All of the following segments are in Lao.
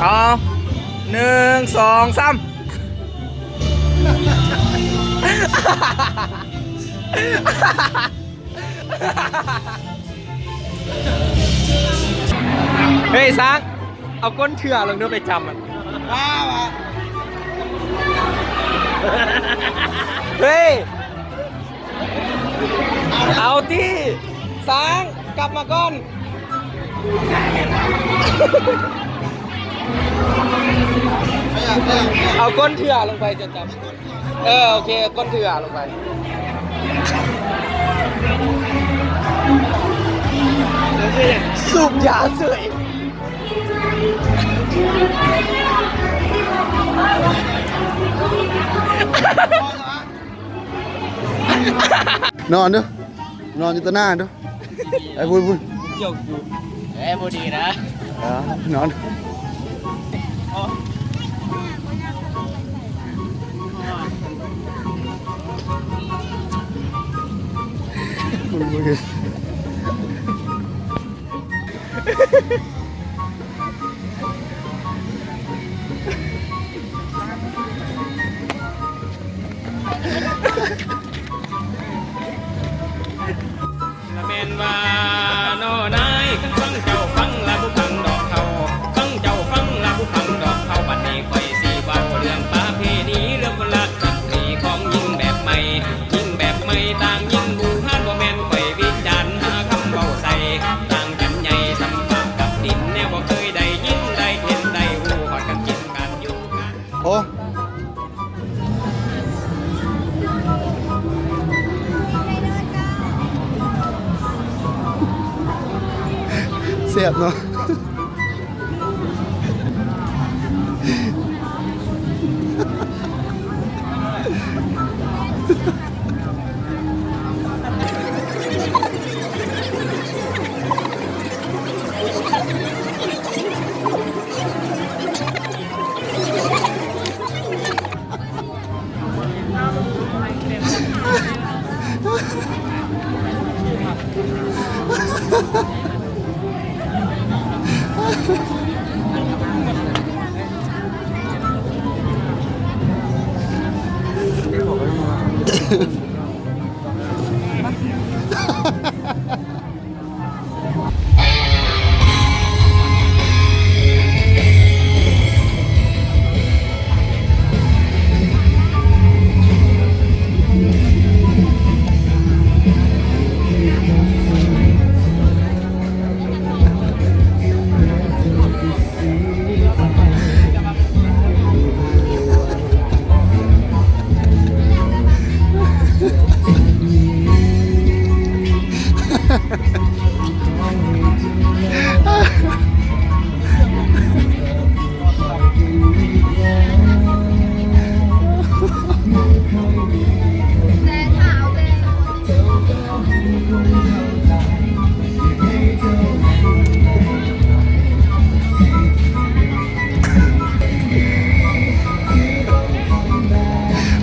ເອົາ ໜຶ່ງ ສອງ ສາມ ເຮີ້ຍ ຊ້າງ ເອົາກົ້ນເຖື່ອລົງເດີ ໄປຈຳມັນ. ເຮີ້ຍ ເອົາຕິ ຊ້າງ ກັບມາກ່ອນ. ເອົາກົ້ນເຖື່ອລົງໄປ ຈະຈັບ. ເອີ ໂອເຄ ກົ້ນເຖື່ອລົງໄປ. ສູບຢາເສີຍ. ນອນເດີ້ ນອນຢູ່ຕໍ່ໜ້າເດີ້. ໄປພຸ້ນ ພຸ້ນ ເອີ ບໍ່ດີນະ ເອີ ນອນ. ລະແມ່ນວ່າ ໜໍ່ນາຍ ຄັນຟັງເຈົ້າຟັງລະບໍ່ຟັງດອກເຮົາ ຟັງເຈົ້າຟັງລະບໍ່ຟັງດອກເຮົາ ບັດນີ້ຂ້ອຍຊິເວົ້າເລື່ອງປະເພນີ ເລື່ອງບຸນລາຊະຊາດຣີຂອງຍິງແບບໃໝ່ ຍິງແບບໃໝ່ຕ່າງຍິງບູຮານ ບໍ່ແມ່ນຂ້ອຍວິຈານຫາຄຳເວົ້າໃສ່ ຕ່າງກັນໃຫຍ່ສ່ຳຟ້າກັບດິນ ແນວບໍ່ເຄີຍໄດ້ຍິນໄດ້ເຫັນໄດ້ຮູ້ ຮອດການກິນການຢູ່ການ ໂອ້ ແຊບເນາະ.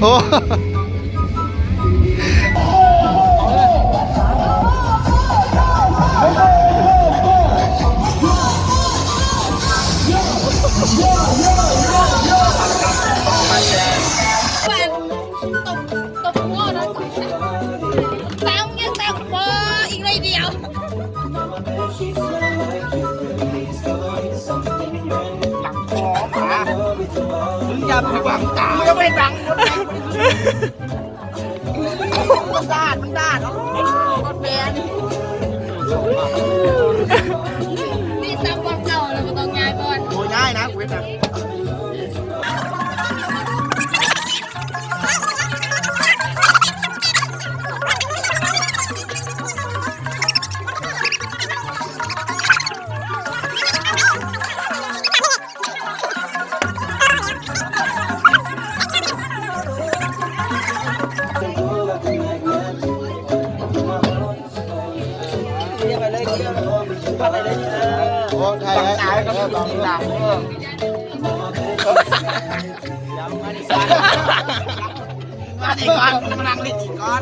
ໂອ້ ຕົບ ຕົບຫົວເນາະ ແຊງ ແຊງ ບໍ່ ອີກໜ້ອຍດຽວ. ຕັກຄໍມາ ມຶງຢ່າໄປຫວັງຕາ ມຶງຢ່າໄປຫວັງ ມັນດາດ ມັນດາດ ໂອ້ຍ ແມ່ນີ້ ນີ້ຊ້ຳກວ່າເກົ່າແລ້ວ ບໍ່ຕ້ອງຍ້າຍບ່ອນ ບໍ່ຍ້າຍນະ ກູເຮັດນະ. ໂອ້ ຖ່າຍໄວ້ ບັງອາຍກໍມີກິນນຳເດີ້. ມານີ້ກ່ອນ ມານັ່ງຫຼິ້ນອີກກ່ອນ.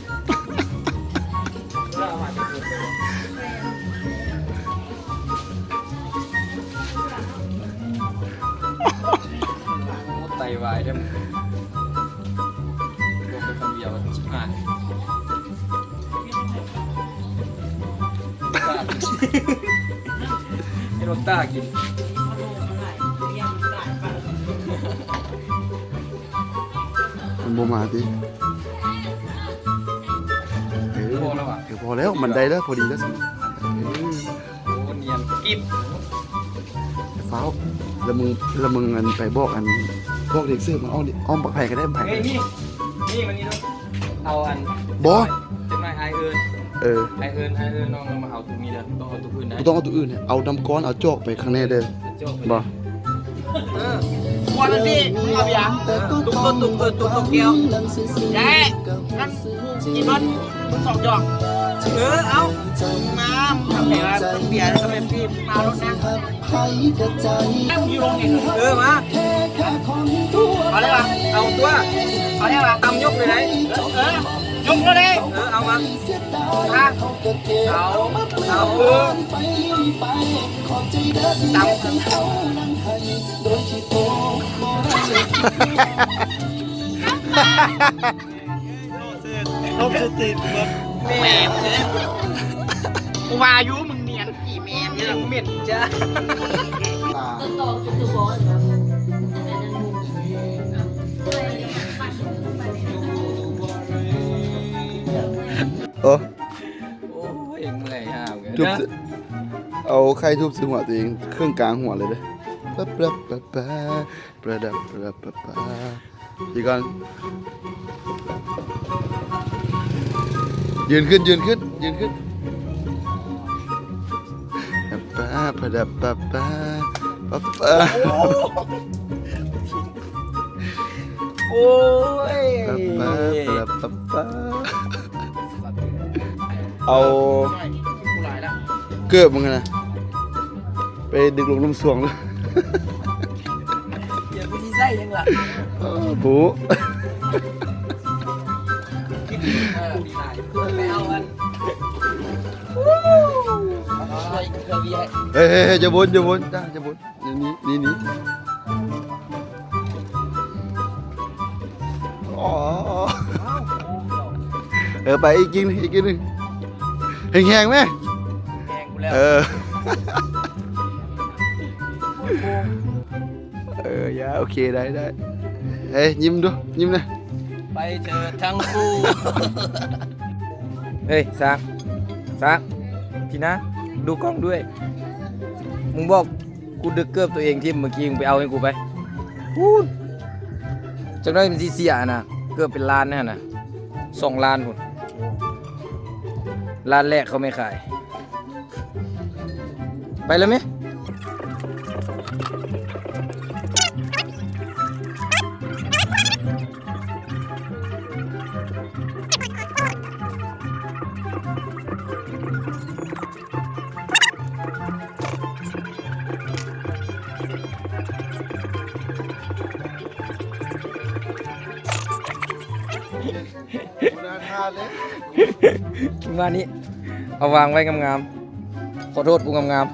ໄຕວາຍເດີ້ ລົງໄປຄຳດຽວຊິບຫ້າ ໃຫ້ໂດນຕາກິນ ມັນບໍ່ມາຕິ? ເອີ ພໍແລ້ວຫວາ? ເອີ ພໍແລ້ວ ມັນໄດ້ແລ້ວ ພໍດີແລ້ວ ເອີ. ໂອ້ ນຽນກິບ ຟ້າວ ແລ້ວມຶງ ແລ້ວມຶງອັນໄປບອກອັນ ບອກເດັກເສີບມາອ້ອມ ອ້ອມບັກໄຜກໍໄດ້ ບັກໄຜ ເອີ ນີ້ ນີ້ ມານີ້ດູ ເອົາອັນ ບໍ່ ຈັກໜ້ອຍອ້າຍເອີ້ນ ເອີ ອ້າຍເອີ້ນ ອ້າຍເອີ້ນນ້ອງລະມາເອົາໂຕນີ້ເດີ ຕ້ອງເອົາໂຕອື່ນໄດ້ ບໍ່ຕ້ອງເອົາໂຕອື່ນ ເອົານ້ຳກ້ອນ ເອົາຈອກໄປຂ້າງໃນເດີ ເອົາຈອກໄປ ບໍ່ ເອີ ຄວນມັນຊິ ມຶງເອົາຫຍັງ ຕຸກ ຕຸກ ຕຸກ ເອີ ຕຸກ ຕຸກແກ້ວ ແດ່ ນັ້ນກິນເບິດ ມຶງສອງຈອກ ເອີ ເອົາ ມາ ມາ ເບຍ ເບຍ ເບຍ ເບຍ ມາລົດນະ ເອີ ມາ ເອົາໄດ້ປະ ເອົາຕົວ ເອົາໄດ້ປະ ຕຳຍົກເລີຍໄດ໋ ເອີ ຍົກເລີຍ ເອີ ເອົາມາ ມາ ເອົາ ເອົາ ເອີ ຕຳ ລົບສະຕິ ແມ່ນ ກູວ່າຢູ່ ມຶງນຽນຂີ້ແມ່ງ ຍັງເໝັດຈ້າ ໂອ້ ໂອ້ຍ ເມື່ອຍຫາວເລີຍ ທຸບ ເອົາໄຂ່ທຸບໃສ່ຫົວຕົວເອງ ເຄິ່ງກາງຫົວເລີຍເດີ້ ປະປະປະປະ ປະດັບປະດັບປະປະ ດີກ່ອນ ຢືນຂຶ້ນ ຢືນຂຶ້ນ ຢືນຂຶ້ນ ປະປະ ປະດັບປະປະ ປະປະ ໂອ້ຍ ປະປະ ປະດັບປະປະ ເອົາເກີບມຶງຫັ້ນນະ ໄປດຶກລົງນ້ຳສວງເລີຍ ດຽວກູຊິໃສ່ຫຍັງລະ ເອີ ບໍ່ ໄປເອົາອັນ ເຮີ້ຍ ເຮີ້ຍ ເຮີ້ຍ ຢ່າບົ່ນ ຢ່າບົ່ນ ຈ້າ ຢ່າບົ່ນ ນີ້ ນີ້ ນີ້ ນີ້ ອໍ ເອີ ໄປອີກກິນໜຶ່ງ ອີກກິນໜຶ່ງ ແຮງໆແມ ແຮງກູແລ້ວ ເອີ ເອີ ຢ່າ ໂອເຄ ໄດ້ ໄດ້ ເອີ ຍິ້ມດູ ຍິ້ມນະ ໄປເທີດທັງຄູ່ ເອີຍ ສາກ ສາກ ພີນາ ດູກ້ອງດ້ວຍ ມຶງບອກ ກູດຶກເກີບຕົວເອງຖິ້ມ ເມື່ອກີ້ມຶງໄປເອົາໃຫ້ກູໄປ ພຸ້ນ ຈັກໜ້ອຍມັນຊິເສຍຫັ້ນນະ ເກີບເປັນລ້ານຫັ້ນນະ ສອງລ້ານພຸ້ນ ລ້ານແລກເຂົາໄມ່ຂາຍ ໄປແລ້ວແມ. ບໍ່ໜ້າທານເລີຍ ມານີ້ ເອົາວາງໄວ້ງາມໆ ຂໍໂທດຜູ້ງາມ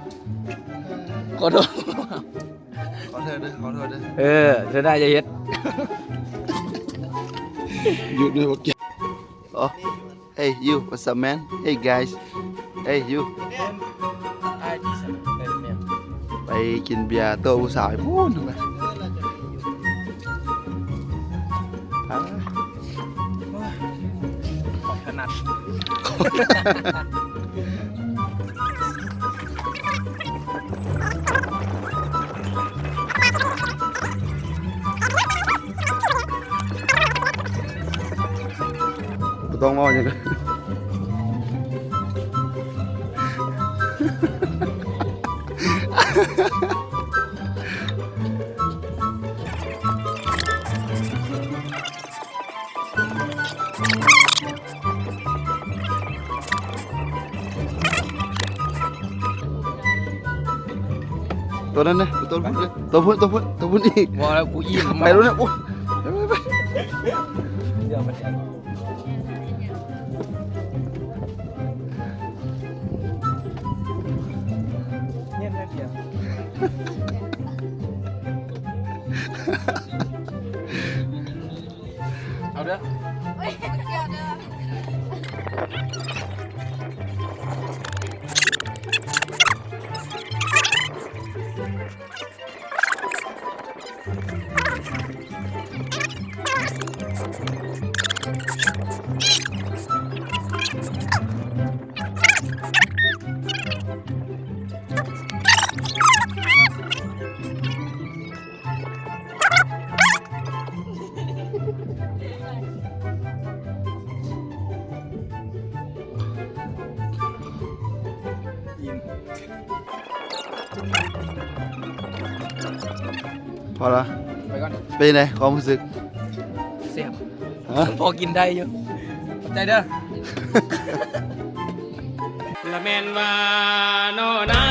ໆ ຂໍໂທດ ຂໍໂທດເດີ ຂໍໂທດເດີ ເອີ ເທື່ອໜ້າຢ່າເຮັດ ຢຸດເດີ ບໍ່ເກັບ ອໍ. Hey you, what's up man? Hey guys. Hey you. ໄປກິນເບຍໂຕະຜູ້ສາວໃຫ້ພຸ້ນໄປ ຂອງຖະໜັດ. ໂຕ ຕ້ອງເວົ້າຫຍັງ? ຕົວນັ້ນນະ ຕົວພຸ້ນເລີຍ ຕົວພຸ້ນ ຕົວພຸ້ນ ຕົວພຸ້ນອີກ ບໍ່ແລ້ວ ກູອີ່ມ ໄປໂລດນະ ໂອ້ຍ ໄປ ໄປ ໄປ. ເອົາເດີ ພໍລະ ໄປກ່ອນ ເປັນໃດຄວາມຮູ້ສຶກ? ແຊບ ຮະ ພໍກິນໄດ້ຢູ່ ຂອບໃຈເດີ. ລະແມ່ນວ່າ ໂນນາ